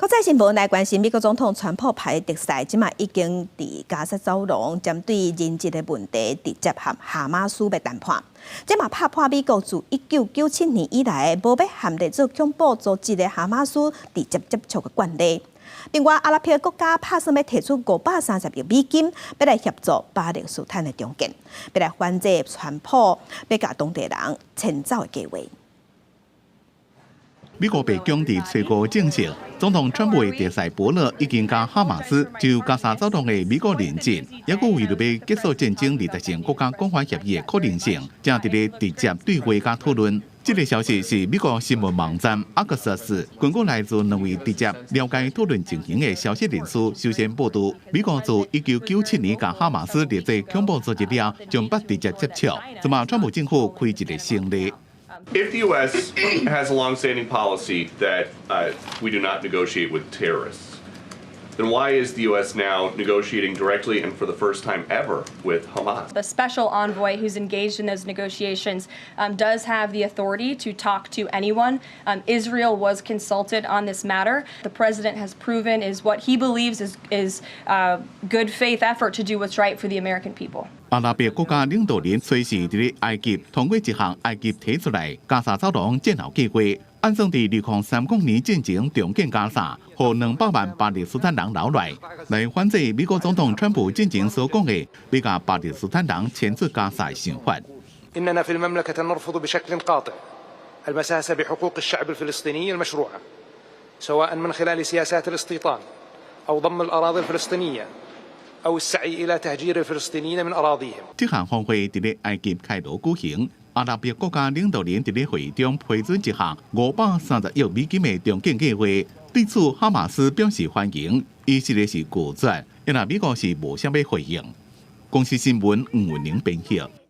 際新聞來關心，美國總統川普派特使，這馬已經佇加薩走廊針對人質的問題，直接和哈馬斯欲談判。這嘛拍破美國自1997年以來無欲和列做恐怖組織的哈馬斯直接接觸的慣例。另外，阿拉伯國家拍算欲提出530億美金，欲來協助巴勒斯坦的重建，欲來反制川普欲共當地人遷走的計劃。美國白宮佇初五證實，總統川普的特使伯勒已經佮哈馬斯就加沙走廊的美國人質，抑閣為著欲結束戰爭而達成國家廣泛協議的可能性，正佇咧直接對話佮討論。這个消息是美國新聞網站阿克薩斯根據來自兩位直接了解討論情形的消息人士首先報導，美國自1997年共哈馬斯列做恐怖組織了，就毋捌直接接觸，這馬川普政府開一個先例。 If the U.S. has a longstanding policy that we do not negotiate with terrorists, then why is the U.S. now negotiating directly and for the first time ever with Hamas? The special envoy who's engaged in those negotiations does have the authority to talk to anyone. Israel was consulted on this matter. The president has proven is what he believes is good faith effort to do what's right for the American people. 阿拉伯國家領導人隨時佇咧埃及通過一項埃及提出來加沙走廊戰後計劃，按算佇2030年進前重建加沙，予200萬巴勒斯坦人留落來，來反制美國總統川普進前所講的欲共巴勒斯坦人遷出加沙的想法。 إننا في المملكة نرفض بشكل قاطع المساس بحقوق الشعب الفلسطيني المشروعة سواء من خلال سياسات الاستيطان أو ضم الأراضي الفلسطينية أو السعي إلى تهجير الفلسطينيين من أراضيهم。這項峰會佇咧埃及開羅舉行，阿拉伯國家領導人佇咧會議中批准一項530億美金的重建計劃，對此哈馬斯表示歡迎，以色列是拒絕，因為美國是無啥欲回應。公視新聞吳文玲編譯。